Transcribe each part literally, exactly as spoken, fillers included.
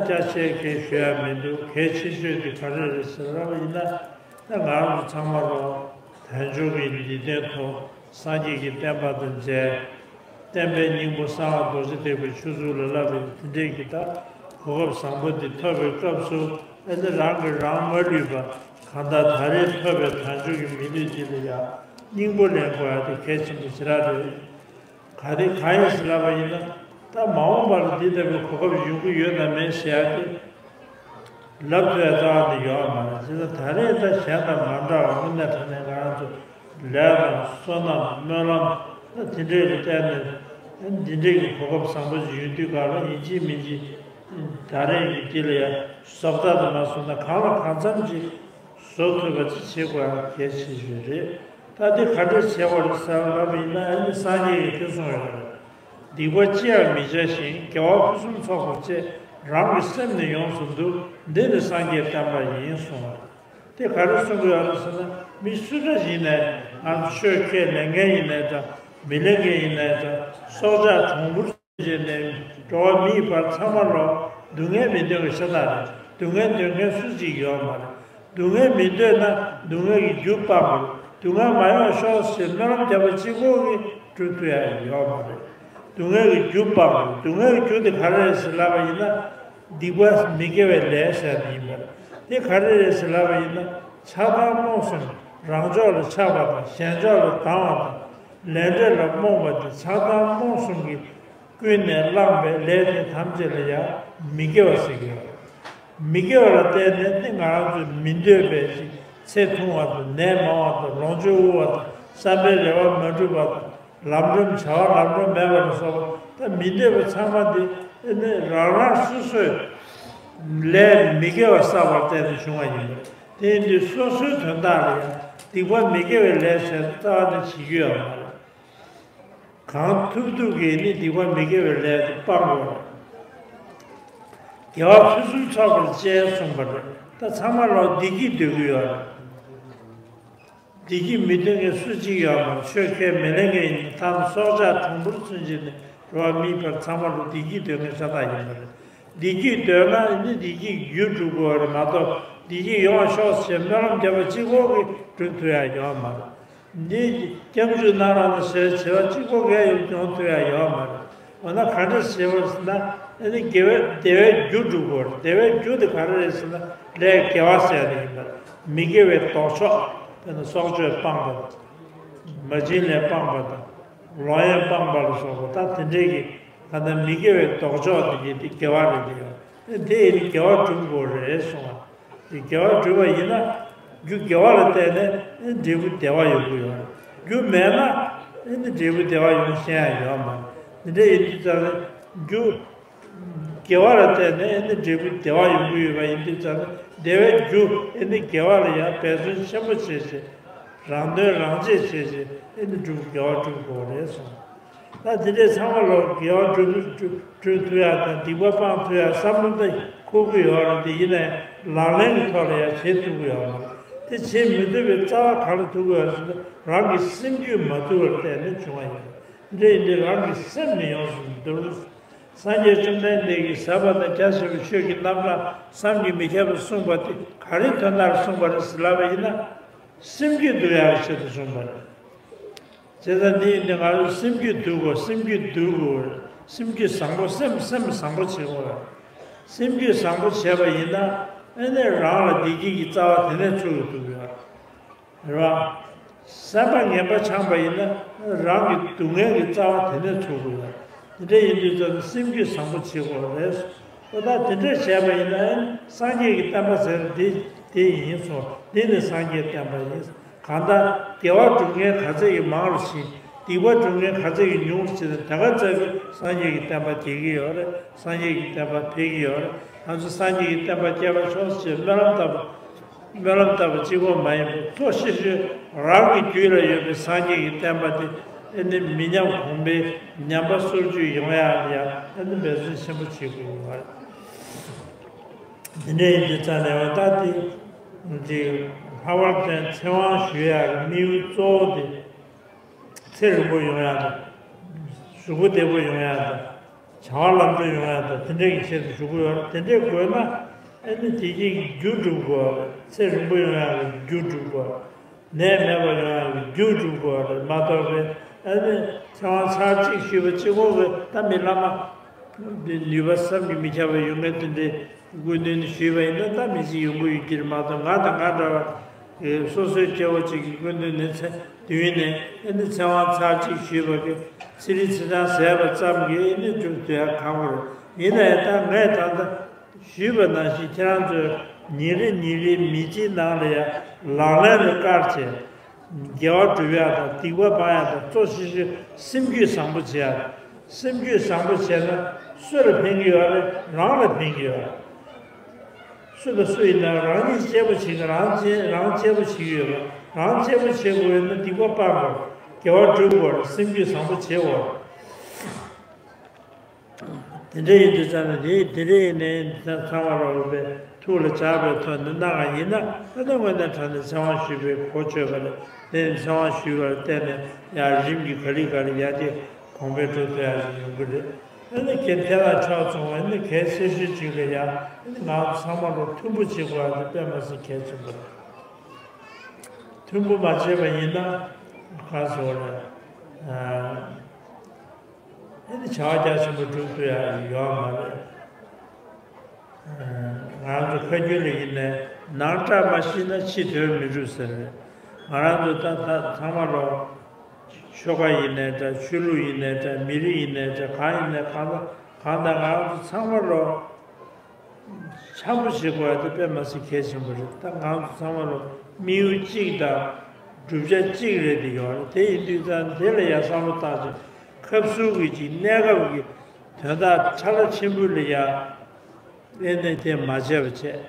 ཅ་ཆས་གས་ཞུ་ཡ་མི་འདུག་གལ་ཆེ་ཤོས་དེ་ག་རེ་རེད་ཟེར་ལབ་པ་ཡིན་ན། ད་ང་རང་ཚོ་ཚང་མ་ལོ་དལ་འབྱོར་གྱི་འཇིག་རྟེན་ཐོག་སངས་རྒྱས་ཀྱི་བསྟན་པ་དང་མཇལ། བསྟན་པའི་སྙིང་པོ་གསང་སྔགས་རྡོ་རྗེ་ཐེག་པའི་ཆོས་ཚུལ་ལ་བསླབ་པའི་དེ་འདྲས་ཀྱི་ད་གོ་སྐབས་བཟང་པོ་འདི་ཐོབ་པའི་སྐབས་སུ། ཨེ་ནི་རང་གིས་རང་མ་བསླུས་པ། གང་ལྟར་ད་རེས་ཐོབ་པའི་དལ་འབྱོར་གྱི་མི་ལུས་འདི་ལ་ཡང་སྙིང་པོ་ལེན་དགོས་ཡ་དེ་གལ་ཆེན་པོ་ཞེ་དྲག་རེད། ག་རེ་གང་ཡིན་ཟེར་ལབ་པ་ཡིན་ན། ད་མ་འོངས་པ་ལ་འདི་ལྟ་བུའི་གོ་སྐབས་ཡོང་གི་ཡོད་ན་མེད་ཟེར་ཡ་དེ་ལབ་ཐུབ་ཡ་རྩ་བ་ནས་ཡོད་མ་རེད། བྱས་ཙང་ད་རེས་ད་གཞན་དང་མ་འདྲ་བ། དངོས་གནས་དྲང་གནས་ང་རང་ཚོ་ལས་དང་བསོད་ནམས་སྨོན་ལམ་ད་དེ་འདྲས་ལ་བརྟེན་ནས་འདི་འདྲས་ཀྱི་གོ་སྐབས་བཟང་པོ་ཞིག་ཡོང་དུས་ག་ལ་ཡིན་གཅིག་མིན་གཅིག་ད་རེས་ཀྱི་འདི་ལ་ཡ་བཟོ་ལྟ་དུ་མ་སོང་ན་གང་ལ་གང་འཚམ་ཅིག་བཟོ་ཐུབ་པ་ཅིག་བྱེད་དགོས་ཡ་གལ་ཆེ་ཤོས་རེད། ད་འདི་ག་འདྲས་བྱེད་དགོས་རེད་ཟེར་ལབ་པ་ཡིན་ན། ཨ་ནི་སངས་རྒྱས་ཀྱིས་དེ་གསུངས་ཡོད་རེད། སྡིག་པ་ཅི་ཡང་མི་བྱ་ཞིང་། དགེ་བ་ཕུན་སུམ་ཚོགས་པར་སྤྱད། རང་གི་སེམས་ནི་ཡོངས་སུ་འདུལ། འདི་ནི་སངས་རྒྱས་བསྟན་པ་ཡིན་གསུངས་པ་རེད། དེ་ག་རེ་གསུང་གི་ཡོད་རེད་ཟེར་ན། མི་སུ་འདྲ་ཡིན་ནའི་ང་ཚོ་ཆོས་ཁས་ལེན་མཁན་ཡིན་ནའི་འདྲ། མི་ལེན་མཁན་ཡིན་ནའི་འདྲ། སྲོག་ཆགས་གྲོང་བུར་ཅན་ནས་འགྲོ་བ་མིའི་བར་ཚང་མ་ལོ་སྡུག་བསྔལ་མི་འདོད་པའི་ཤ་སྟག་རེད། སྡུག་བསྔལ་འདོད་མཁན་སུ་གཅིག་ཡོད་མ་རེད། སྡུག་བསྔལ་མི་འདོད་ན་སྡུག་བསྔལ་གྱི་རྒྱུ་སྤང་དགོས། སྡུག་བསྔལ་མ་ཡོང་ཤོག་ཟེར་སྨོན་ལམ་བརྒྱབ་པ་གཅིག་པོ་གིས་འགྲུབ་ཐུབ་ཡ་ཡོད་མ་རེད། སྡུག་བསྔལ་གྱི་རྒྱུ་སྤང་དགོས། སྡུག་བསྔལ་གྱི་རྒྱུ་དེ་ག་རེ་རེད་ཟེར་ལབ་པ་ཡིན་ན། སྡིག་པ་མི་དགེ་བའི་ལས་ཟེར་ཡ་དེ་ཡིན་པ་རེད། དེ་ག་རེ་རེད་ཟེར་ལབ་པ་ཡིན་ན། ཆགས་སྡང་རྨོངས་གསུམ། རང་ཕྱོགས་ལ་ཆགས་པ་དང་གཞན་ཕྱོགས་ལ་སྡང་བ་དང་། ལས་འབྲས་ལ་རྨོངས་པ་དེ། ཆགས་སྡང་རྨོངས་གསུམ་གྱིས་ཀུན་ནས་བསླངས་པའི་ལས་དེ་ཐམས་ཅད་ལ་ཡང་མི་དགེ་བ་ཟེར་གྱི་ཡོད། མི་དགེ་བ་ལ་བརྟེན་ནས་ནི་ང་རང་ཚོས་མི་འདོད་པའི་ཅིག་ཚེ་ཐུང་བ་དང་། ནད་མང་བ་དང་། ལོངས་སྤྱོད་དབུལ་བ་དང་། བསམ་པའི་རེ་བ་མ་འགྲུབ་པ་དང་། ལམ་རིམ་བྱ་བ་ལམ་འགྲོ་མེད་པ་ལ་སོགས་པ། ད་མི་འདོད་པ་ཚང་མ་དེ་ནི་རང་རང་སོ་སོའི་ལས་མི་དགེ་བ་བསགས་པར་བརྟེན་ནས་བྱུང་བ་ཡིན་པས། དེ་ཡིན་དུས་སོ་སོའི་དོན་དག་ལ་ཡང་སྡིག་པ་མི་དགེ་བའི་ལས་ཟེར་རྩ་བ་ནས་བྱེད་རྒྱུ་ཡོད་མ་རེད། གང་ཐུབ་ཐུབ་ཀྱིས་ནི་སྡིག་པ་མི་དགེ་བའི་ལས་དེ་སྤང་དགོས། དགེ་བ་ཕུན་སུམ་ཚོགས་པར་སྤྱད་གསུངས་པ་རེད། ད་ཚང་མ་ལོ་བདེ་སྐྱིད་འདོད་ཀྱི་ཡོད་རེད། བདེ་སྐྱིད་མི་འདོད་མཁན་སུ་གཅིག་ཡོད་མ་རེད། ཆོས་ཁས་མི་ལེན་མཁན་ཡིན་ན། ཐ་ན་སྲོག་ཆགས་གྲོང་བུར་ཚུན་ཆད་ནས་འགྲོ་བ་མིའི་བར་ཚང་མ་ལོ་བདེ་སྐྱིད་འདོད་མཁན་ཤ་སྟག་ཡིན་པ་རེད། བདེ་སྐྱིད་འདོད་ན་ནི་བདེ་སྐྱིད་རྒྱུ་སྒྲུབ་དགོས་རེད་མ་གཏོགས། བདེ་སྐྱིད་ཡོང་བ་ཤོག་ཅེས་སྨོན་ལམ་བརྒྱབ་པ་གཅིག་པོ་གིས་སྒྲུབ་ཐུབ་ཡ་ཡོད་མ་རེད། འདི་སྐྱབས་འཇུག་གནང་རོགས་གནང་ཞེས་བྱ་བ་གཅིག་པོ་གས་ཡོང་ཐུབ་ཡ་ཡོད་མ་རེད། འོ་ན་ག་འདྲ་བྱེད་པ་ཟེར་ན། ཨ་ནི་དགེ་བའི་བདེ་བའི་རྒྱུ་སྒྲུབ་དགོས་རེད། བདེ་བའི་རྒྱུ་དེ་ག་རེ་རེད་ཟེར་ན། ལས་དགེ་བ་ཟེར་ཡ་དེ་ཡིན་པ་རེད། མི་དགེ་བའི་ལྡོག་ཕྱོགས། དཔེར་ན་སྲོག་གཅོད་སྤངས་པ་དང་། མ་བྱིན་ལེན་སྤངས་པ་དང་། ལོག་གཡེམ་སྤངས་པ་ལ་སོགས་པ། ད་དེ་འདྲའི་གི་ད་ལྟ་མི་དགེ་བའི་ལྡོག་ཕྱོགས་དེ་གི་དེ་དགེ་བ་རེད། དེ་ཡང་དེ་ཡིན་དགེ་བ་སྒྲུབ་དགོས་རེད་གསུངས་པ། དེ་དགེ་བ་སྒྲུབ་པ་ཡིན་ན། རྒྱུ་དགེ་བ་ལ་བརྟེན་ནས་འབྲས་བུ་བདེ་བ་ཡོང་གི་ཡོད་རེད། རྒྱུ་མེད་ན་འབྲས་བུ་བདེ་བ་ཡོང་ཤེས་ཡ་ཡོད་མ་རེད། དེ་འདྲ་ཡིན་དུས་ཙང་ནས་རྒྱུ་དགེ་བ་ལ་བརྟེན་ནས་ཨེ་ནི་འབྲས་བུ་བདེ་བ་ཡོང་གི་ཡོད་པ་ཡིན་དུས་ཙང་ནས། བདེ་བའི་རྒྱུ་ཨེ་ནི་དགེ་བ་ལ་ཡང་འབད་བརྩོན་ཆེན་པོ་བྱས་བྱས། རང་དོན་རང་གཅེས་བྱས་བྱས་ཨེ་ནི་སྒྲུབ། དགེ་བ་སྒྲུབ་དགོས་རེད་གསུངས། ད་དེ་འདྲའི་ཚང་མ་ལོ་དགེ་བ་སྒྲུབ་སྒྲུབ་སྒྲུབ་ཐུབ་ཡ་དང་། སྡིག་པ་སྤང་ཐུབ་ཡ་བསམ་བློ་ད་འཁོར་གྱི་ཡོད་རེད། དེ་ཡིན་ནའི་ལག་ལེན་གྱི་ཐོག་ལ་ཡང་བྱེད་ཐུབ་ཀྱི་ཡོད་མ་རེད། དེ་བྱེད་མི་ཐུབ་པའི་རྩ་བ་ག་ལ་ཐུག་གི་ཡོད་རེད་ཟེར་ན། རང་གི་སེམས་རྒྱུད་མ་དུལ་བར་བརྟེན་ནས་བྱུང་བ་ཡིན། འདི་འདྲ་ཡིན་དུས་རང་གི་སེམས་ནི་ཡོངས་སུ་འདུལ། སངས་རྒྱས་བཅོམ་ལྡན་འདས་ཀྱིས་ཟབ་པ་དང་རྒྱ་ཆེ་བའི་ཆོས་ཀྱི་རྣམ་གྲངས་བསམ་གྱིས་མི་ཁྱབ་པ་གསུངས་པ་དེ་ག་རེའི་དོན་དག་ལ་གསུངས་པ་རེད་ཟེར་ལབ་པ་ཡིན་ན། སེམས་རྒྱུད་འདུལ་ཡག་གི་ཆེད་དུ་གསུངས་པ་རེད། བྱས་ཙང་འདི་ཡིན་དུས་ང་ཚོ་སེམས་རྒྱུད་འདུལ་དགོས། སེམས་རྒྱུད་འདུལ་དགོས། སེམས་རྒྱུད་བཟང་པོ། སེམས་སེམས་བཟང་པོ་བྱེད་དགོས། སེམས་རྒྱུད་བཟང་པོ་བྱས་པ་ཡིན་ན་ཨེ་ནས་རང་ལ་བདེ་སྐྱིད་ཀྱི་རྩ་བ་དེ་ནས་ཚུགས་ཀྱི་འདུག་ཡ། རེད་བ། སེམས་པ་ངན་པ་འཆང་པ་ཡིན་ན་རང་གི་སྡུག་བསྔལ་གྱི་རྩ་བ་དེ་ནས་ཚུགས་དགོས་ཡ། དེ་འདྲ་ཡིན་དུས་ཙམ་སེམས་རྒྱུད་བཟང་པོ་བྱེད་དགོས་རེད། ཨོ་ད་དེ་འདྲ་བྱས་པ་ཡིན་ན་སངས་རྒྱས་ཀྱི་བསྟན་པ་ཟེར་འདི་དེ་ཡིན་སོང་། འདི་ནི་སངས་རྒྱས་བསྟན་པ་ཡིན། གང་ལྟར་དགེ་བ་སྒྲུབ་མཁན་ག་ཚད་ཀྱི་མང་རུ་ཕྱིན། སྡིག་པ་སྒྲུབ་མཁན་ག་ཚད་ཀྱི་ཉུང་རུ་ཕྱིན་ན། དེ་ག་ཚད་ཀྱིས་སངས་རྒྱས་ཀྱི་བསྟན་པ་རྒྱས་ཀྱི་ཡོད་རེད། སངས་རྒྱས་ཀྱི་བསྟན་པ་འཕེལ་གྱི་ཡོད་རེད། ང་ཚོ་སངས་རྒྱས་ཀྱི་བསྟན་པ་སྐྱེ་བ་ཤོག་ཅེས་སྨོན་ལམ་བཏབ། སྨོན་ལམ་བཏབ་པ་གཅིག་པོ་མ་ཡིན་པར་གཙོ་ཆེ་ཤོས་རང་གི་རྒྱུད་ལ་ཡོད་པའི་སངས་རྒྱས་ཀྱི་བསྟན་པ་དེ་ཨེ་ནི་མི་ཉམས་གོང་འཕེལ། ཉམས་པ་སོར་ཆུད་ཡོང་ཡག་ལ་ཡང་ཨེ་ནི་འབད་བརྩོན་ཆེན་པོ་བྱེད་དགོས་པ་རེད། དེ་འདྲ་ཡིན་དུས་ཙང་ནས་འོ་ད་དེ་འདི་ལྷག་པར་དོན་ཚེ་དབང་ཞུ་ཡག་གི་དམིགས་ཡུལ་གཙོ་བོ་དེ་ཚེ་རིང་པོ་ཡོང་ཡག་དང་། གཟུགས་པོ་བདེ་པོ་ཡོང་ཡག་དང་། བྱ་བ་ལམ་འགྲོ་ཡོང་ཡ་དང་དེ་འདྲ་གི་ཆེད་དུ་ཞུ་གི་ཡོད་རེད། དེ་འདྲ་དགོས་ན་ཨ་ནི་དེ་གི་རྒྱུ་སྒྲུབ་དགོས་པ་རེད། ཚེ་རིང་པོ་ཡོང་ཡ་གི་རྒྱུ་སྒྲུབ་དགོས། ནད་མེད་པ་ཡོང་ཡ་གི་རྒྱུ་སྒྲུབ་དགོས་པ་རེད་མ་གཏོགས་པའི་ཨ་ནི་ཚེ་དབང་ཚར་གཅིག་ཞུས་པ་གཅིག་པོ་གི་ད་མི་བླ་མ་འདི་ནུས་པ་བསམ་གྱིས་མི་ཁྱབ་པ་ཡོད་མཁན་དེ་འདྲའི་སྐུ་མདུན་ཞུས་པ་ཡིན་ན་ད་མི་ཞིག་ཡོང་གི་ཡོད་ཀྱི་རེད་མ་གཏོགས་ང་དང་ང་འདྲ་བ་སོ་སོའི་སྐྱེ་བོ་གཅིག་གི་སྐུ་མདུན་ནས་ཚེ་དུས་ནས་ཨ་ནི་ཚེ་དབང་ཚར་གཅིག་ཞུས་པ་གི་ཚེ་རིང་ཚེ་ཆང་ཟས་པ་ཙམ་གྱིས་ཨ་ནི་སྒྲུབ་ཐུབ་ཡ་ཁག་པོ་རེད། ཡིན་ན་ཡང་ད་ངས་ད་ལྟ་ཞུས་པ་ནང་བཞིན་ཁྱེད་རང་ཚོས་ཉིན་རེ་ཉིན་རེའི་མི་ཚེའི་ནང་ལ་ཡང་ལག་ལེན་ལ་བཀར་བྱས་དགེ་བ་སྒྲུབ་ཡག་དང་སྡིག་པ་སྤང་ཡག་དང་གཙོ་ཆེ་ཤོས་སེམས་རྒྱུད་བཟང་པོ་བྱེད་ཡག་སེམས་རྒྱུད་བཟང་པོ་བྱས་ན་སུ་ལ་ཕན་གྱི་ཡོད་རེད། རང་ལ་ཕན་གྱི་ཡོད་རེད། སུ་དང་སུ་ཡིན་ན་རང་ཉིད་གཅེས་པོ་བྱེད་ཀྱི་རང་གཅེས་རང་གཅེས་པོ་བྱེད་ཀྱི་ཡོད་པ་རང་གཅེས་པོ་བྱེད་དགོས་ཡོད་ན་སྡིག་པ་སྤང་དགོས་དགེ་བ་སྒྲུབ་དགོས་སེམས་རྒྱུད་བཟང་པོ་བྱེད་དགོས། དེ་འདྲ་ཡིན་དུས་ཙམ་ནས་དེ་དེ་འདྲ་ཡིན་ནའི་ཚང་མ་རོགས་པའི་ཐུགས་ལ་འཇགས་པའི་ཐོག་ནས་གནང་བ་ཡིན་ན་ད་ལྟ་དངོས་གནས་དྲང་གནས་ཚེ་དབང་ཞུས་པའི་གོ་ཆོད་པ་རེད། དེ་ཚེ་དབང་ཞུས་པར་བརྟེན་ནས་ཡང་རིམ་གྱིས་ག་ལེ་ག་ལེ་ཡར་རྒྱས་གོང་འཕེལ་འགྲོ་ཐུབ་ཡག་ཞིག་ཡོང་གི་རེད། ཨ་ནི་ཁྱེད་དེ་ལ་ཕྱོགས་མཚུངས་པ་ཨ་ནི་གལ་ཆེ་ཤོས་གཅིག་ལ་ཡང་ཨ་ནི་ང་ཚོ་ཚང་མ་རོགས་མཐུན་པོ་བྱེད་དགོས་པ་དེ་དཔེ་མ་སྲིད་གལ་ཆེན་པོ་རེད། མཐུན་པོ་མ་བྱས་པ་ཡིན་ན་ག་ཟེར་བ་རེད། ཨ་ནི་བྱ་བ་རྒྱ་ཆེན་པོ་སྒྲུབ་ཐུབ་ཡག་ཡོད་མ་རེད། ང་རང་ཚོ་ཁ་རྒྱུན་ལ་ཡིན་ནའི་ནང་སྐྲག་མ་ཤི་ན་ཕྱི་དོན་མི་འགྲུབ་ཟེར་རེད། ང་རང་ཚོ་ད་ད་ཚང་མ་ལོ་ཆོལ་ཁ་ཡིན་ནའི་འདྲ་ཆོས་ལུགས་ཡིན་ནའི་འདྲ་མི་རིགས་ཡིན་ནའི་འདྲ་གང་ཡིན་ནའི་གང་ལྟར་གང་ལྟར་ང་རང་ཚོ་ཚང་མ་ལོ། འཆམ་པོ་བྱེད་དགོས་ཡ་དེ་དཔེ་མ་སྲིད་གལ་ཆེན་པོ་རེད། ད་ང་ཚོ་ཚང་མ་ལོ་དམིགས་ཡུལ་གཅིག་དང་བསྒྲུབ་བྱ་གཅིག་རེད་དེ་ཡོད་རེད། དེ་ཡིན་དུས་ཙང་དེ་ལ་ཡ་བསམ་བློ་བཏང་ཅིང་ཁབ་སུ་གི་ཅིག་གནས་སྐབས་ཀྱི་དོན་དག་ཕྲ་རགས་ཆེན་པོ་ལ་ཡ་ཨེ་ནས་དེ་མ་བྱས་པ་བྱས།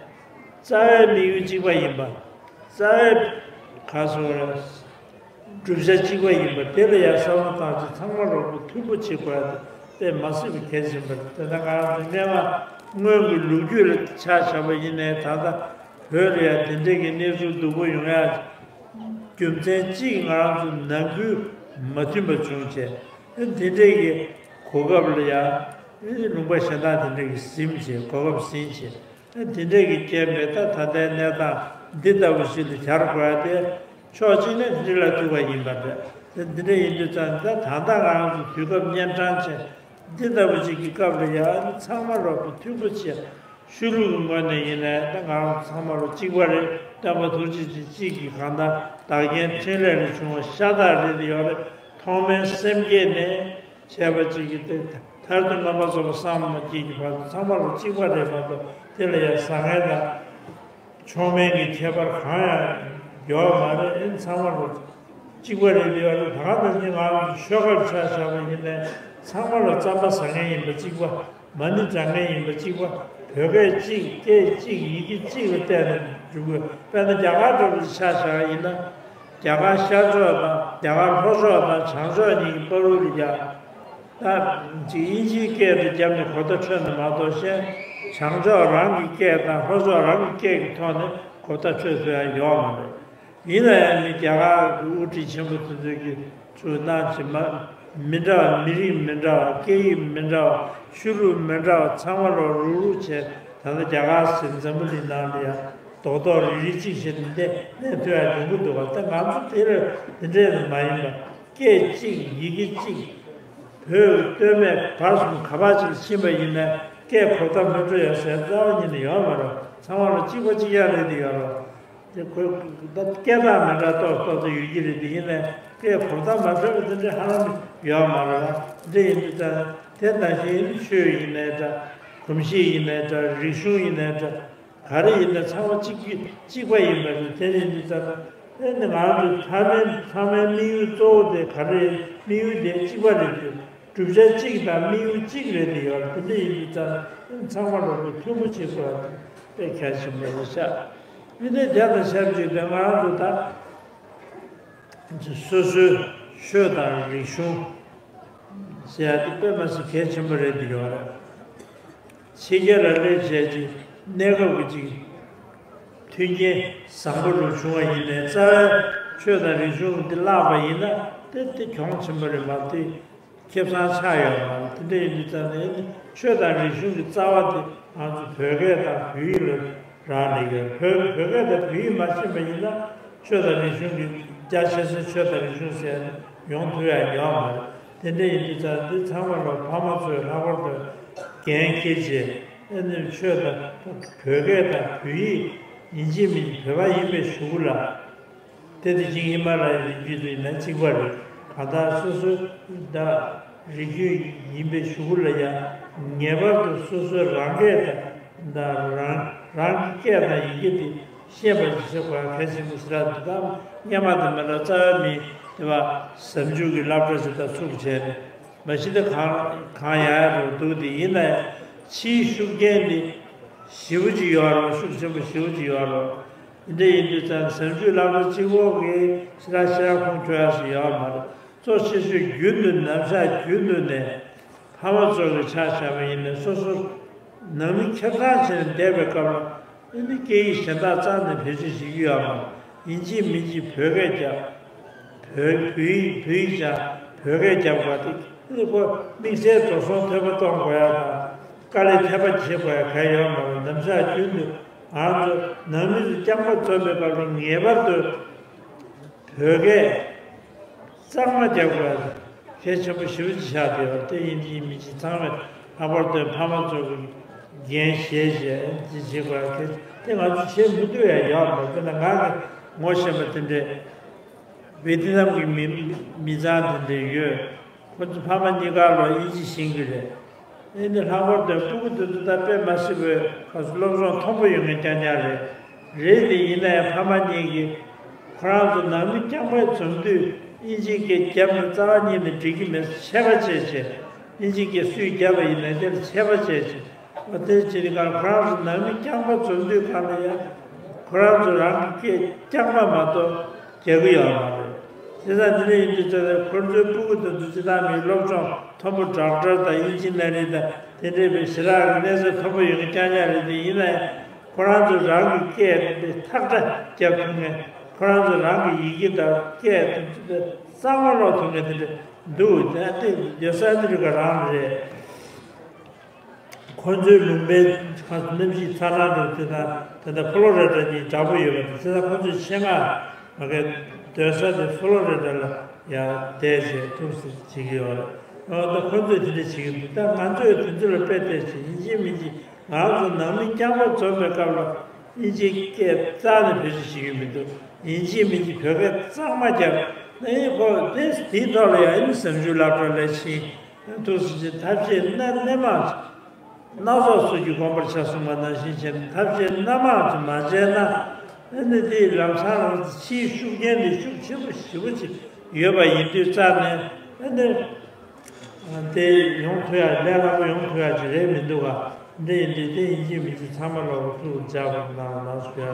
རྩ་བའི་དམིགས་ཡུལ་གཅིག་པ་ཡིན་པ། རྩ་བའི་ག་སོ་ར། བསྒྲུབ་བྱ་གཅིག་པ་ཡིན་པ་དེ་ལ་ཡང་བསམ་བློ་བཏང་ཚེ་ཚང་མ་རོགས་པ་མཐུན་པོ་བྱེད་དགོས་ཡ་དེ་དཔེ་མ་སྲིད་པའི་གལ་ཆེན་པོ་རེད། དེ་ལྟར་ང་རང་ཚོ་སྔོན་མ་སྔོན་གྱི་ལོ་རྒྱུས་ལ་ཆ་བཞག་པ་ཡིན་ནའི་ད་ལྟ་བོད་ལ་ཡང་དེ་འདྲའི་གི་གནས་ཚུལ་སྡུག་པོ་ཡོང་ཡ་རྒྱུ་མཚན་གཅིག་ང་རང་ཚོ་ནང་ཁུལ་མ་མཐུན་པ་བྱུང་བྱས་དེ་འདྲའི་གི་གོ་སྐབས་ལ་ཡང་ལུང་པ་གཞན་དག་དེ་འདྲའི་གི་ཟིན་བྱས་གོ་སྐབས་ཟིན་བྱས། དེ་འདྲས་ཀྱི་རྐྱེན་པས་ད་ད་ལྟའི་གནས་སྟངས་འདི་ལྟ་བུ་ཞིག་ལ་གྱར་དགོས་ཡ་དེ་ཕྱོགས་གཅིག་ནས་འདི་ལ་ཐུག་པ་ཡིན་པ་འདྲ། དེ་འདི་འདྲ་ཡིན་དུས་ཙང་ད་ད་ལྟ་ང་རང་ཚོ་དུས་སྐབས་གཉན་འཕྲང་ཅན་འདི་ལྟ་བུ་ཞིག་གི་སྐབས་ལ་ཡང་ཚང་མ་རོགས་པ་མཐུན་པོ་བྱས་ཆོས་ལུགས་ཀྱི་ངོས་ནས་ཡིན་ནའི་ད་ང་རང་ཚོ་ཚང་མ་རོགས་གཅིག་པ་རེད། སྟོན་པ་ཐུགས་རྗེ་ཅན་གཅིག་གིས་གང་ལྟར་བདག་རྐྱེན་འཕྲིན་ལས་ལས་བྱུང་བ་ཤ་སྟག་རེད་ཡོད་རེད། ཐོག་མའི་སེམས་བསྐྱེད་ནས། བྱས་པ་གཅིག་གིས་ཏེ་མཐར་ཐུག་རྣམ་པ་ཚོ་བསམ་མ་སྐྱེས་ཀྱི་བར་དུ་ཚང་མ་ལ་གཅིག་པ་རེད་མ་གཏོགས་དེ་ལ་ཡང་བཟང་ངན་དང་མཆོག་དམན་གྱི་ཁྱད་པར་གང་ཡང་ཡོད་མ་རེད། ཨེ་ཚང་མ་ལ་གཅིག་པ་རེད་ཡོད་རེད། ད་ག་ནང་བཞིན་ང་རང་ཚོ་ཆོལ་ཁ་ཆ་བཞག་པ་ཡིན་ནའི་ཚང་མ་ལ་རྩམ་པ་ཟ་མཁན་ཡིན་པ་གཅིག་པ། མ་ཎི་བགྲང་མཁན་ཡིན་པ་གཅིག་པ། བོད་སྐད་གཅིག་སྐད་གཅིག་ཡི་གེ་གཅིག་ལ་བལྟས་ནས་འགྲོ་དགོས། དཔེར་ན་རྒྱ་གར་འདྲ་པོ་ཆ་བཞག་ཡིན་ན། རྒྱ་གར་ཤར་ཕྱོགས་དང་རྒྱ་གར་ལྷོ་ཕྱོགས་དང་བྱང་ཕྱོགས་གཉིས་ཀྱི་བར་དུ་ཡ། ད་ཅིག་དབྱིན་ཇིའི་སྐད་དུ་བརྒྱབ་ནས་གོ་བརྡ་འཕྲོད་ན་མ་གཏོགས་གཞན་བྱང་ཕྱོགས་རང་གི་སྐད་དང་ལྷོ་ཕྱོགས་རང་གི་སྐད་ཀྱི་ཐོག་ནས་གོ་བརྡ་འཕྲོད་ཐུབ་ཡ་ཡོད་མ་རེད། ཡིན་ན་ཡང་མི་རྒྱ་གར་གྱི་དབུ་ཁྲིད་ཆེན་པོ་དེ་ཚོས་ཀྱི་ཚུར་གནང་བྱེད་མ་མི་འདྲ་བ་མི་རིགས་མི་འདྲ་བ་སྐད་ཡིག་མི་འདྲ་བ་ཆོས་ལུགས་མི་འདྲ་བ་ཚང་མ་ལོག་རུག་རུག་བྱས་ད་ལྟ་རྒྱ་གར་ཟེར་འཛམ་བུ་གླིང་ནང་ལ་ཡང་རྡོག་རྡོག་རིལ་རིལ་གཅིག་བྱས་ནས་གནས་གནས་ཐུབ་ཡ་ཡོང་གི་འདུག་ག་ད་ང་ཚོ་དེ་ལ་དེ་འདྲས་མ་ཡིན་པ་སྐད་གཅིག་ཡི་གེ་གཅིག་བོད་སྟོད་སྨད་བར་གསུམ་ག་པར་ཅིག་ཕྱིན་པ་ཡིན་ན་སྐད་གོ་བརྡ་མི་འཕྲོད་ཡ་ཟེར་རྩ་བ་ཉིད་ནས་ཡོད་མ་རེད། ཚང་མ་ལ་གཅིག་པ་གཅིག་རྐྱང་རེད་དེ་ཡོད་རེད། དེ་ཁོས་ད་སྐད་གྲགས་མི་འདྲ་ཏོག་ཏོག་ཙམ་ཡོད་ཀྱི་རེད་དེ་ཡིན་ནའི་སྐད་གོ་བརྡ་མ་འཕྲོད་པ་དེ་འདྲ་ཧ་ལམ་ཡོད་མ་རེད་ལ། འདི་ཡིན་དུས་ད་དེ་ནང་བཞིན་ཆོས་ཡིན་ནའི་འདྲ། གོམས་གཤིས་ཡིན་ནའི་འདྲ། རིག་གཞུང་ཡིན་ནའི་འདྲ། ག་རེ་ཡིན་ནའི་ཚང་མ་གཅིག་གཅིག་པ་ཡིན་པ་རེད། དེ་ཡིན་དུས་ད་ད་དེ་ནི་ང་ཚོའི་ཐ་མའི་ཚང་མའི་དམིགས་ཡུལ་གཙོ་བོ་དེ་ག་རེ་ཡིན། དམིགས་ཡུལ་དེ་གཅིག་པ་རེད་དེ། བསྒྲུབ་བྱ་གཅིག་དང་དམིགས་ཡུལ་གཅིག་རེད་དེ་ཡོད་རེད། དེ་འདྲ་ཡིན་དུས་ད་ཚང་མ་ལོག་པའི་མཐུན་པོ་བྱེད་དགོས་པ་དེ་དཔེ་གལ་ཆེན་པོ་རེད་ཤག་ཡིན་ནའི་དེ་དང་ཆབས་ཅིག་ཏུ་ང་རང་ཚོ་ད་སོ་སོའི་ཆོས་དང་རིག་གཞུང་ཟེར་ཡ་དེ་དཔེ་མ་སྲིད་གལ་ཆེན་པོ་རེད་དེ་ཡོད་རེད། ཕྱི་རྒྱལ་ལ་སླེབས་བྱས་ཀྱི་གནས་སྐབས་ཀྱི་ཅིག་མཐུན་རྐྱེན་བཟང་པོ་རུ་བྱུང་བ་ཡིན་ནའི་རྩ་བའི་ཆོས་དང་རིག་གཞུང་འདི་བརླག་པ་ཡིན་ན་དེ་དེ་གྱོང་ཆེན་པོ་རེད་མ་གཏོགས། ཁེ་བཟང་ཆགས་ཡོད་མ་རེད། དེ་འདྲ་ཡིན་དུས་ཙང་ནས་ཆོས་དང་རིག་གཞུང་གི་རྩ་བ་དེ་ང་ཚོ་བོད་སྐད་དང་བོད་ཡིག་ལ་རག་ལས་ཡོད། བོད་བོད་སྐད་དང་བོད་ཡིག་མ་ཤེས་པ་ཡིན་ན་ཆོས་དང་རིག་གཞུང་གི་རྒྱ་ཆེ་ས་ཆོས་དང་རིག་གཞུང་ཟེར་ཡོང་ཐུབ་ཡ་ཡོད་མ་རེད། དེ་འདྲ་ཡིན་དུས་ཙང་འདི་ཚང་མ་ལ་ཕ་མ་ཚོས་ལྷག་པར་དུ་འགན་འཁྱེར་བྱས། ཨ་ནི་ཆོས་དང་བོད་སྐད་དང་བོད་ཡིག་ཡིན་གཅིག་མིན་གཅིག་བོད་པ་ཡིན་པའི་གཞུག་གུ་ལ། དེ་དེ་བཞིན་ཧི་མ་ལ་ཡའི་རི་རྒྱུད་དུ་ཡིན་ན་གཅིག་པ་རེད། གང་ལྟར་སོ་སོའི་ད་རིགས་རྒྱུད་ཡིན་པའི་གཞུག་གུ་ལ་ཡང་ངེས་པར་དུ་སོ་སོའི་རང་སྐད་དང་ད་རང་རང་གི་སྐད་དང་ཡི་གེ་དེ་ཤེས་པ་ཞིག་བྱེད་དགོས་གལ་ཆེན་པོ་ཞིག་རེད་འདུག་སྔོན་མ་དེ་མི་ལ་རྩ་བའི་མི་དེ་བ་ཟབ་འཇུག་གི་སློབ་གྲྭ་ཞིག་དང་ཚུགས་བྱས་ནས་མ་གཞི་དེ་གང་གང་ཡང་ཡང་རུ་འདུག་དེ་ཡིན་ན་ཡང་ཕྱིའི་ཤུགས་རྐྱེན་དེ་ཞེ་པོ་ཅིག་ཡོད་རེད། ཤུགས་ཆེན་པོ་ཞེ་པོ་ཅིག་ཡོད་རེད། འདི་འདྲ་ཡིན་དུས་ཙང་ཟབ་འཇུག་བསླབ་གྲྭ་གཅིག་པོ་གིས་ཕྱི་ར་ཕྱི་ར་ཁོང་ཁྲོ་ཡག་ཞིག་ཡོད་མ་རེད། གཙོ་ཆེ་ཤོས་རྒྱུན་དུ་ནམ་ཞག་རྒྱུན་དུ་ནས་ཕ་མ་ཚོ་གི་ཆ་བཞག་པ་ཡིན་ན་སོ་སོ་ནང་མི་ཁེར་རྐྱང་བྱས་ནས་བསྡད་པའི་སྐབས་ལ་ཨ་ནི་སྐད་ཡིག་གཞན་དག་རྩ་ནས་བེད་སྤྱོད་བྱེད་ཀྱི་ཡོད་མ་རེད། ཡིན་གཅིག་མིན་གཅིག་བོད་སྐད་རྒྱབ། བོད་བོད་ཡིག་བོད་ཡིག་སྦྱང་། བོད་སྐད་རྒྱབ་དགོས་ཏེ་ཨ་ནི་ཁོ་དམིགས་བསལ་འགྲོ་སོང་ཐོན་པ་གཏོང་དགོས་ཡ་དང་དཀའ་ལས་ཐེབས་པ་བྱེད་དགོས་ཡ་གང་ཡོད་མ་རེད། ནམ་ཞག་རྒྱུན་དུ་ང་ཚོ་ནང་མི་ཚོ་རྐྱང་པ་འཛོམས་པའི་སྐབས་ལ་ངེས་པར་དུ་བོད་སྐད་གཙང་མ་རྒྱག་དགོས་གལ་ཆེན་པོ་ཞེ་པོ་ཅིག་ཆགས་བསྡད་ཡོད་རེད། དེ་ཡིན་གཅིག་མིན་གཅིག་ཚང་མས་ལྷག་པར་དུ་ཕ་མ་ཚོ་གི་འགན་བཞེས་བྱས་འདི་བྱེད་དགོས་གལ་དེ་ང་ཚོ་བྱེད་མི་ཐུབ་ཡ་ཡོད་མ་རེད། དཔེར་ན་ང་གི་ངོ་ཤེས་པ་དེ་འདྲས་ཝེ་ཏི་ནམ་གྱི་མི་མི་ཚང་དེ་འདྲས་ཡོད། ཁོ་ཚོ་ཕ་མ་གཉིས་ཀ་ལོ་དབྱིན་ཇི་ཤེས་ཀྱི་རེད། ཨེ་ནི་ལྷག་པར་དུ་སྤུ་གུ་དེ་ཚོ་ད་དཔེ་མ་སྲིད་པའི་ཁ་སློབ་སྦྱོང་མཐོན་པོ་ཡོད་མཁན་རྐྱང་རྐྱང་རེད། རེད་དེ་ཡིན་ན་ཡང་ཕ་མ་གཉིས་ཀྱིས་ཁོ་རང་ཚོ་ནང་མི་རྐྱང་པ་འཛོམས་དུས་དབྱིན་ཇིའི་སྐད་རྒྱབ་ནས་རྩ་བ་ཉིད་ནས་འགྲིག་གི་མེད་ཆད་པ་བྱས་བྱས་དབྱིན་ཇིའི་སྐད་སུས་རྒྱབ་པ་ཡིན་ན་དེ་ལ་ཆད་པ་བྱས་བྱས་འོ་དེ་བྱས་ནས་ཁོ་རང་ཚོ་ནང་མི་རྐྱང་པ་འཛོམས་དུས་གང་ལ་ཡང་ཁོ་རང་ཚོ་རང་གི་སྐད་རྐྱང་པ་མ་གཏོགས་རྒྱག་གི་ཡོད་མ་རེད། དེ་ཙང་དེ་འདྲ་ཡིན་དུས་ཙང་ཁོ་ཚོའི་སྤུ་གུ་དེ་ཚོ་སྤྱིར་བཏང་མིའི་སློབ་སྦྱོང་མཐོན་པོ་ཌོག་ཊར་དང་དབྱིན་ཇི་སློབ་རིགས་དང་དེ་འདྲའི་བའི་ཞེ་དྲག་གི་གནས་ཚད་མཐོན་པོ་ཡོད་མཁན་རྐྱང་རྐྱང་རེད་དེ་ཡིན་ན་ཡང་ཁོ་རང་ཚོ་རང་གི་སྐད་དེ་ཐག་སྒྲ་རྒྱབ་ཐུབ་མཁན་ཁོ་རང་ཚོ་རང་གི་ཡི་གེ་དང་སྐད་དེ་གཙང་མ་ཀློག་ཐུབ་མཁན་དེ་འདྲ་འདུག་དེ་ཡོད་ས་ཨ་མི་རི་ཀ་རང་རེད། ཁོ་ཚོའི་ལུང་པའི་ཁ་གནམ་གཤིས་ཚ་གྲང་དང་དེ་དང་དེ་དང་ཕོ་ལོ་རེ་ཊར་གཉིས་འདྲ་པོ་ཡོད་པ་དང་དེ་དང་ཁོ་ཚོའི་ཆེད་མངགས་མ་གི་སྡོད་ས་དེ་ཕོ་ལོ་རེ་ཊར་ལ་ཡང་བསྡད་བྱས་ཐུགས་སུ་བྱེད་ཀྱི་ཡོད་རེད། ཨོ་ད་ཁོ་ཚོས་དེ་འདྲ་བྱེད་ཀྱི་འདུག་ད་ང་ཚོས་དེ་ཚོ་ལ་དཔེ་བལྟས་བྱས་ཡིན་གཅིག་མིན་གཅིག་ང་ཚོ་ནང་མི་རྐྱང་པ་འཛོམས་པའི་སྐབས་ལ་དབྱིན་ཇིའི་སྐད་རྩ་ནས་བེད་སྤྱོད་བྱེད་ཀྱི་མི་འདུག་ཡིན་གཅིག་མིན་གཅིག་བོད་སྐད་གཙང་མ་རྒྱབ་ཨེ་ཁོ་དེ་དེའི་ཐོག་ལ་ཡང་ཨེ་ནི་ཟབ་འཇུག་སློབ་གྲྭ་ལ་ཕྱིན། ཐུགས་སུ་ཆེ་ཐབས་ཤེས་སྣ་སྣེ་མང་ཅིག་སྣ་ཚོགས་ཚུལ་གྱིས་སྒོམ་པར་བྱ་གསུངས་པ་ནང་བཞིན་བྱས་ནས་ཐབས་ཤེས་སྣ་མང་ཅིག་མ་བྱས་ན་ཨ་ནི་དེའི་ལམ་སང་ལམ་ཕྱིའི་ཤུགས་རྐྱེན་དེ་ཤུགས་ཆེན་པོ་ཞེ་པོ་ཅིག་ཡོད་པ་ཡིན་དུས་རྩ་ནས་ཨ་ནི་དེ་ཡོང་ཐུབ་ཡ་ལས་སླ་པོ་ཡོང་ཐུབ་ཡ་ཅིག་རེད་མི་འདུག་ག་འདི་ཡིན་དུས་དེ་ཡིན་གཅིག་མིན་གཅིག་ཚང་མ་ལོག་ཐུགས་ལ་འཇགས་པ་གནང་གནང་ཞུ་ཡ་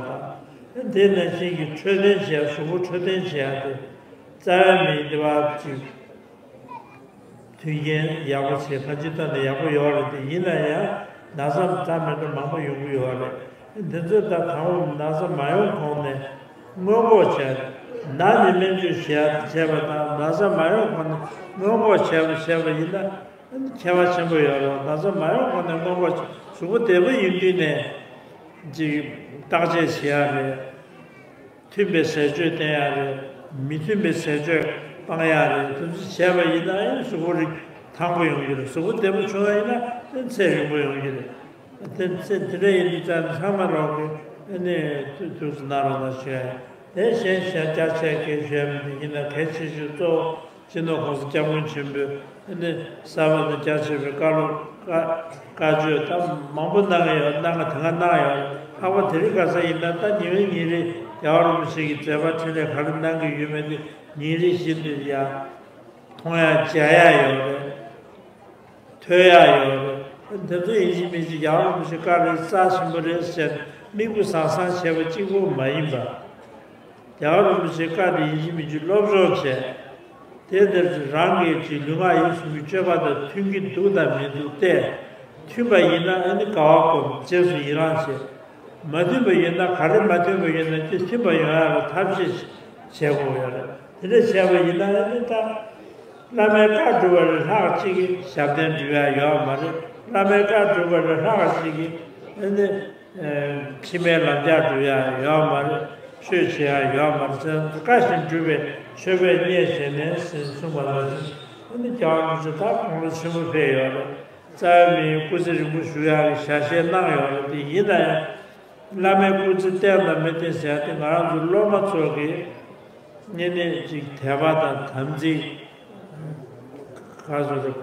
དང་དེ་ནང་བཞིན་གྱི་འཕྲོད་བསྟེན་བྱས་གཟུགས་པོ་འཕྲོད་བསྟེན་བྱེད་ཡ་དེ་རྩ་བའི་མི་འདི་བ་ཅིག་མཐུན་རྐྱེན་ཡག་པོ་བྱས་ཁ་ཅིག་ལྟ་ན་ཡག་པོ་ཡོད་རེད་དེ་ཡིན་ན་ཡང་ན་ཚ་ད་མེད་པ་མང་པོ་ཡོང་གི་ཡོད་རེད། འདི་ཚོ་ད་དང་པོ་ན་ཚ་མ་ཡོང་གོང་ནས་སྔོན་འགོག་བྱས་ན་ནི་སྨན་བཅོས་བྱས་བྱས་པ་དང་ན་ཚ་མ་ཡོང་གོང་ནས་སྔོན་འགོག་བྱས་པ་བྱས་པ་ཡིན་ན་ཁྱད་པར་ཆེན་པོ་ཡོད་རེད། ན་ཚ་མ་ཡོང་གོང་ནས་སྔོན་འགོག་བྱས་གཟུགས་པོ་བདེ་པོ་ཡིན་དུས་ནས་ཅིག་བརྟག་དཔྱད་བྱེད་ཡ་རེད། མཐུན་པའི་ཟས་སྤྱོད་བསྟེན་ཡ་རེད། མི་མཐུན་པའི་ཟས་སྤྱོད་སྤང་ཡ་རེད། དེ་ཚོ་བྱས་པ་ཡིན་ན་ཨེ་གཟུགས་པོ་རིགས་ཐང་པོ་ཡོང་གི་རེད། གཟུགས་པོ་བདེ་པོ་བྱུང་བ་ཡིན་ན་ཨེ་ཚེ་རིང་པོ་ཡོང་གི་རེད། དེ་ཚེ་དེ་འདྲ་ཡིན་དུས་ཙང་ཚང་མ་ལོག་གི་ཨེ་ནས་ཐུགས་སུ་གནང་རོགས་གནང་ཞུ་ཡ་ཡིན། དེ་གཞན་གཞན་རྒྱ་ཆེ་གེ་ཞུ་ཡ་མི་འདུག་ཡིན་ན་གལ་ཆེ་ཤོས་གཙོ་བོ། སྤྱི་ནོར་༸གོང་ས་༸སྐྱབས་མགོན་ཆེན་པོས་ཨ་ནི་གསར་པ་དང་རྒྱ་ཆེ་བའི་བཀའ་སློབ་བཀའ་བཀའ་ཆོས་ད་མང་པོ་གནང་ཡོད། གནང་ག་དེ་སྔ་གནང་ཡོད། ལྷག་པར་དེ་རིང་ཁ་སང་ཡིན་ན་ད་ཉི་འོད་ཉིན་རེ་རྒྱལ་བ་རིན་པོ་ཆེ་གི་མཛད་པ་འཕྲིན་ལས་ག་རེ་གནང་གི་ཡོད་མེད་དེ་ཉིན་རེ་བཞིན་དུ་ཡ་མཐོང་ཡ་མཇལ་ཡ་ཡོད་རེད། ཐོས་ཡ་ཡོད་རེད། དེ་ཚོ་ཡིན་གཅིག་མིན་གཅིག་རྒྱལ་བ་རིན་པོ་ཆེ་བཀའ་དེ་རྩ་ཆེན་པོ་རེད་ཟེར་དམིགས་པ་བཟང་བཟང་བྱས་པ་གཅིག་པུ་མ་ཡིན་པ། རྒྱལ་བ་རིན་པོ་ཆེའི་བཀའ་དེ་ཡིན་གཅིག་མིན་གཅིག་སློབ་སྦྱོང་བྱས། དེ་ལྟར་རང་གི་ཅིག་ལུས་ངག་ཡིད་གསུམ་གྱི་སྤྱོད་པ་དང་མཐུན་གྱི་འདུག་དང་མི་འདུག་བལྟས། མཐུན་པ་ཡིན་ན་ཨ་ནི་དགའ་བ་སྒོམ་རྗེས་སུ་ཡི་རང་བྱེད། མ་མཐུན་པ་ཡོད་ན་ག་རེ་མ་མཐུན་པ་ཡོད་ན་དེ་མཐུན་པ་ཡོང་ཡ་ལ་ཐབས་ཤེས་བྱེད་དགོས་ཡོད་རེད། དེ་འདྲ་བྱས་པ་ཡིན་ན་ཨ་ནི་ད། བླ་མའི་བཀའ་སྒྲུབ་པ་ལས་ལྷག་ཅིག་གིས་ཞབས་བརྟན་སྒྲུབ་ཡ་ཡོད་མ་རེད། བླ་མའི་བཀའ་སྒྲུབ་པ་ལས་ལྷག་ཅིག་གིས་ཨ་ནི་ཕྱི་མའི་ལམ་རྒྱགས་སྒྲུབ་ཡ་ཡོད་མ་རེད། ཆོས་བྱེད་ཡ་ཡོད་མ་རེད་ཟེར། བཀའ་བཞིན་སྒྲུབ་པའི་མཆོད་པས་མཉེས་བྱས་ནས་ཟེར་གསུངས་པ་ལ། ཨ་ནི་རྒྱལ་བ་རིན་པོ་ཆེ་ད་དགུང་ལོ་ཆེན་པོ་ཕེབས་ཡོད་རེད། རྩ་བའི་མི་ཡི་སྐུ་ཚེ་རིང་པོ་བཞུགས་ཡག་གི་ཞལ་བཞེས་གནང་ཡོད་རེད་དེ། ཡིན་ན་ཡང་བླ་མའི་སྐུ་ཚེ་བརྟན་དང་མི་བརྟན་ཟེར་ཡག་དེ་ང་རང་ཚོ་སློབ་མ་ཚོ་གི་ཨ་ནི་ཅིག་དད་པ་དང་དམ་ཚིག་ག་ཚོད་རེད།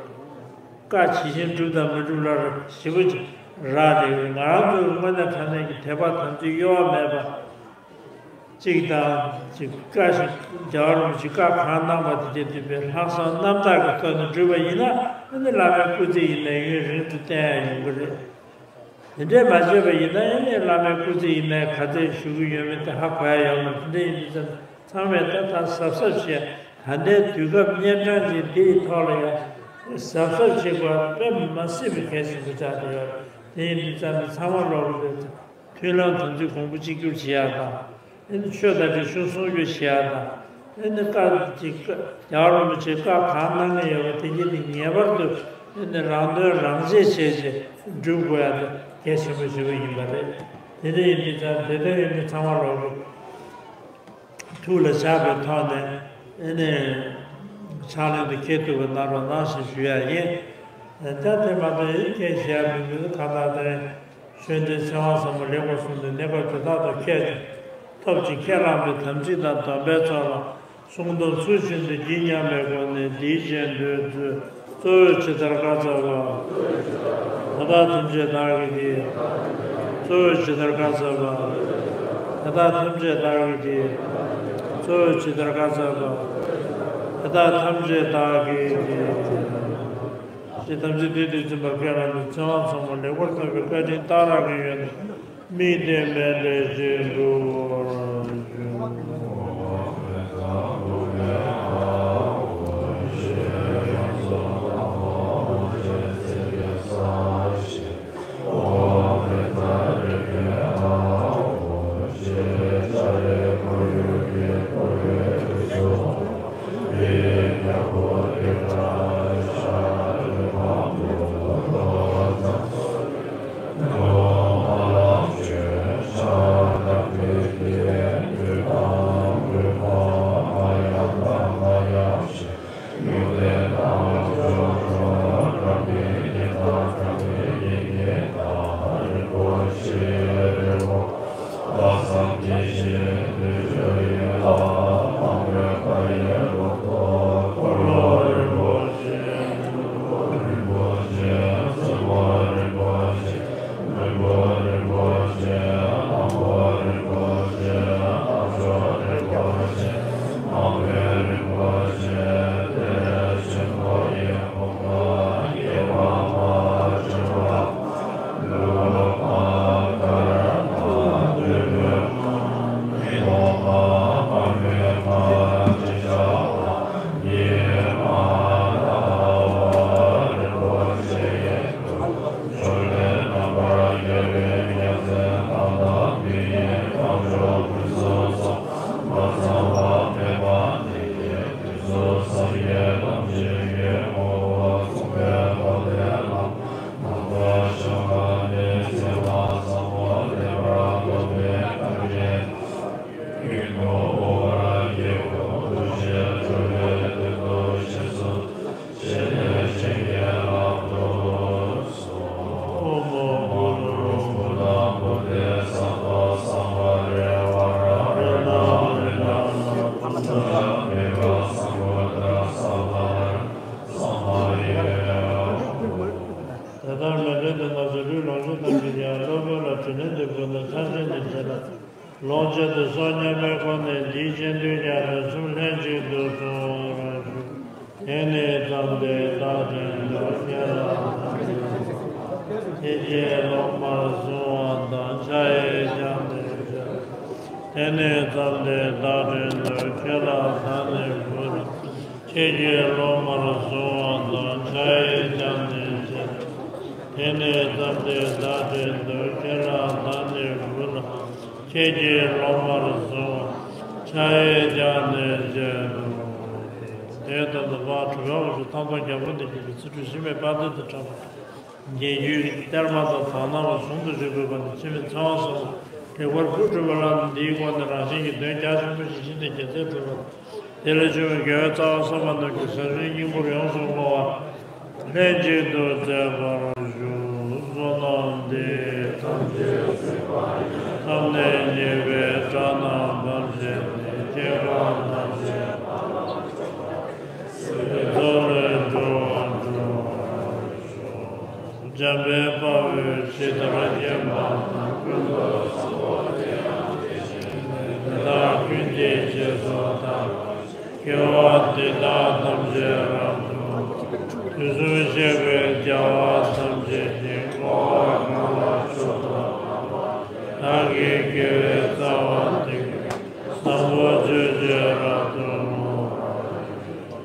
བཀའ་ཇི་བཞིན་སྒྲུབ་དང་མི་སྒྲུབ་ལ་ཞེ་པོ་ཅིག་རག་ལས་ཡོད། ང་རང་ཚོ་གི་དངོས་གནས་དྲང་གནས་ཀྱི་དད་པ་དམ་ཚིག་གཡོ་བ་མེད་པ། གཅིག་དང་གཅིག་བཀའ་ཞིག་རྒྱལ་བ་རིན་པོ་ཆེས་བཀའ་གང་གནང་བ་དེ་བྱས་འདུག་པས། ལྷག་བསམ་རྣམ་དག་གི་ཐོག་ནས་བསྒྲུབས་པ་ཡིན་ན། ཨ་ནི་བླ་མའི་སྐུ་ཚེ་ཡིན་ན་ཡུན་རིང་དུ་བརྟན་ཡ་ཡོང་གི་རེད། དེ་འདྲས་མ་བྱས་པ་ཡིན་ན། ཨ་ནི་བླ་མའི་སྐུ་ཚེ་ཡིན་ན་ག་ཚད་བཞུགས་ཀྱི་ཡོད་མེད་དེ་ཧ་གོ་ཡ་ཡོད་མ་རེད། དེ་འདྲས་ཡིན་དུས་ཙམ་ཚང་མས་ད་ད་གཟབ་གཟབ་བྱས། ད་ལྟའི་དུས་སྐབས་གཉན་འཕྲང་ཅན་འདིའི་ཐོག་ལ་ཡང་གཟབ་གཟབ་བྱེད་དགོས་པ་དཔེ་མ་སྲིད་པའི་གལ་ཆེན་པོ་ཆགས་བསྡད་ཡོད། དེ་ཡིན་དུས་ཙམ་ཚང་མ་ལོག་གི་རེད། མཐུན་ལམ་དམ་ཚིག་གོང་བུ་གཅིག་གྱུར་བྱེད་ཡག་དང་། ཨ་ནི་ཆོས་དང་རིག་གཞུང་སྲུང་སྐྱོབ་བྱེད་ཡག་དང་། ཨ་ནི་བཀའ་ཅིག་རྒྱལ་བ་རིན་པོ་ཆེས་བཀའ་གང་གནང་གི་ཡོད་པ་དེ་གྱིས་དེ་ངེས་པར་དུ་ཨ་ནི་རང་དོན་རང་གཅེས་བྱས་བྱས་སྒྲུབ་དགོས་ཡག་དེ་གལ་ཆེན་པོ་ཞེ་པོ་ཡིན་པ་རེད། དེ་འདྲ་ཡིན་དུས་ཙམ་དེ་དོན་ཡིན་དུས་ཚང་མ་ལོག་གི་ཐུགས་ལ་བཞག་པའི་ཐོག་ནས། ཨ་ནི་ཕྱག་ལེན་དུ་འཁེལ་ཐུབ་པ་གནང་རོགས་གནང་ཞེས་ཞུ་ཡ་ཡིན། ད་དེ་མ་གཏོགས་ཡིན་སྐད་བཤད་ཡ་མི་འདུག་གང་ལྟར་དེ་རིང་ཆོས་འབྲེལ་ཚེ་དབང་ཟབ་མོ་ལེགས་པར་གསུངས་ཏེ། གནས་སྐབས་དེ་དག་ཏུ་ཁྱད་ཐོབ་ཅིང་ཁས་བླངས་པའི་དམ་ཚིག་དང་སྡོམ་པའི་ཚོགས་ལ། གསུང་དང་ཚུལ་བཞིན་དུ་བགྱི་སྙམ་པའི་སྒོ་ནས་འདིའི་རྗེས་ཟློས་མཛོད། གཙོ་བོས་ཇི་ལྟར་བཀའ་སྩལ་པ། ད་ལྟ་ཐམས་ཅད་བདག་གིས་བགྱི། གཙོ་བོས་ཇི་ལྟར་བཀའ་སྩལ་པ། ད་ལྟ་ཐམས་ཅད་བདག་གིས་བགྱི། གཙོ་བོས་ཇི་ལྟར་བཀའ་སྩལ་པ། ད་ལྟ་ཐམས་ཅད་བདག་གིས་བགྱི། ཞེས་དམ་ཚིག་བདུན་དུ་འཛིན་པར་ཁས་བླངས་ནས། ཚེ་དབང་ཟབ་མོ་ལེགས་པར་ཐོབ་པའི་བཀའ་དྲིན་གཏང་རག་གི་ཡོན་དམིགས་གཏད་མཎྜལ་ཅིག་འབུལ་བར་ཞུ། དེ་ལྟར་མཎྜལ་དེ་ང་ཚོ་ལུས་ལོངས་སྤྱོད་ཐམས་ཅད་ཀྱི་སློབ་དཔོན་ལ་དྲིན་ལན་འདེབས་དགོས་ན། ཚར་གཅོད་ནི་བྱེད་ལ་ལོངས་སྤྱོད་དུ་སོང་སྙམ་པའི་སྒོ་ནས། འདིའི་རྗེས་ཟློས་བརྒྱ་དང་གསུམ་ལྷན་ཅིག་ཏུ་གསུང་རོགས་ཞུ། དེ་ནས་བརྩམས་ཏེ་བདག་དྲིན་དུ་ཁྱེད་ལ་བདག་ནི་ཁྱེད་ཀྱིས་སློབ་མར་བཟུང་བ་དང་། ཕྱག་གཡས་བརྐྱངས་ཏེ་ཞབས། དེ་ནས་བརྩམས་ཏེ་བདག་དྲིན་དུ་ཁྱེད་ལ་བདག་ནི་གུས། ཁྱེད་ཀྱིས་སློབ་མར་བཟུང་བ་དང་། ཕྱག་གཡས་བརྐྱངས་ནས་ཞབས། དེ་ནས་བརྩམས་ཏེ་བདག་དྲིན་དུ་ཁྱེད་ལ་བདག་ནི་གུས་ལ། ཁྱེད་ཀྱིས་སློབ་མར་བཟུང་བ། ཕྱག་གཡས་བརྐྱངས་ནས་ཞབས། དེའི་དོན་དུ་འབངས་གྲུབ་པའི་དབང་ཕྱུག་ཐང་སྟོང་རྒྱལ་པོ་འདི་ཉིད་ཀྱི་ཚུལ་ཁྲིམས་འཆི་མེད་དཔལ་ལྡན་དུ་གྲགས་པ། རྒྱལ་བརྒྱུད་གཏེར་མ་དང་དག་སྣང་ལ་ཟུང་དུ་འཇུག་པའི་སྒོ་ནས་འཆི་མེད་ཚེ་དབང་གསུམ་ལ་རིག་པར་སྤྲུལ་པ་ལ་འདིའི་སྒོ་ནས་རང་གཞན་གྱི་དོན་རྒྱ་ཆེན་པོ་ཞིག་བྱིན་ཏེ་རྒྱལ་སྲས་གྲུབ་པ་དང་། དེ་ལས་བྱུང་བའི་དགེ་བའི་རྩ་བ་གསུམ་པ་རྣམས་ཀྱི་ཟབ་ཆོས་སྙིང་པོར་ཡོངས་སུ་བསྔོ་བ། ལྷན་ཅིག་ཏུ་མཛད་པར་ཞུ། བསོད་ནམས་འདི་ཡིས་ཐམས་ཅད་གཟིགས་པ་ཉིད། ཐོབ་ནས་ཉེས་པའི་དགྲ་རྣམས་ཕམ་བྱས་ཏེ། སྐྱེ་རྒ་ན་འཆིའི་རྦ་ཀློང་འཁྲུགས་པ། སྲིད་པའི་མཚོ་ལས་འགྲོ་བ་སྒྲོལ་བར་ཤོག། འཇམ་དཔལ་དཔའ་བོས་ཇི་ལྟར་མཁྱེན་པ་དང་། ཀུན་ཏུ་བཟང་པོ་དེ་ཡང་དེ་བཞིན་ཏེ། དེ་དག་ཀུན་གྱི་རྗེས་སུ་བདག་སློབ་ཅིང་། དགེ་བ་འདི་དག་ཐམས་ཅད་རབ་ཏུ་བསྔོ། དུས་གསུམ་གཤེགས་པའི་རྒྱལ་བ་ཐམས་ཅད་ཀྱིས། བསྔོ་བ་གང་ལ་མཆོག་ཏུ་བསྔགས་པ། བདག་གི་དགེ་བའི་རྩ་བ་འདི་ཀུན། བཟང་པོ་སྤྱོད་ཕྱིར་རབ་ཏུ་བསྔོ་བར་ཤོག།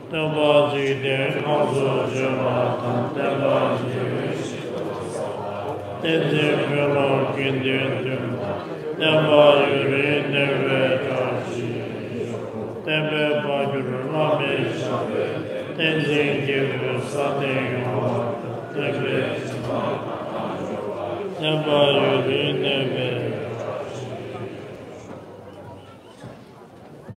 སྟོན་པ་འཇིག་རྟེན་ཁམས་སུ་བྱོན་པ་དང་། བསྟན་པ་རྒྱས་པའི་ཞིང་དུ་གསལ་བ་དང་། བསྟན་འཛིན་དཔོན་སློབ་དགེ་འདུན་བསྟུན་པ། བསྟན་པ་ཡུན་རིང་གནས་པའི་བཀྲ་ཤིས་ཤོག། བསྟན་པའི་དཔལ་གྱུར་བླ་མེད་ཞབས་པད་བརྟན། བསྟན་འཛིན་སྐྱེས་བུ་ས་སྟེང་ཡོངས་ལ་སྟོན། བསྟན་པའི་བྱིན་རླབས་གང་དང་མཉམ་པ། བསྟན་པ་ཡུན་རིང་གནས་པའི་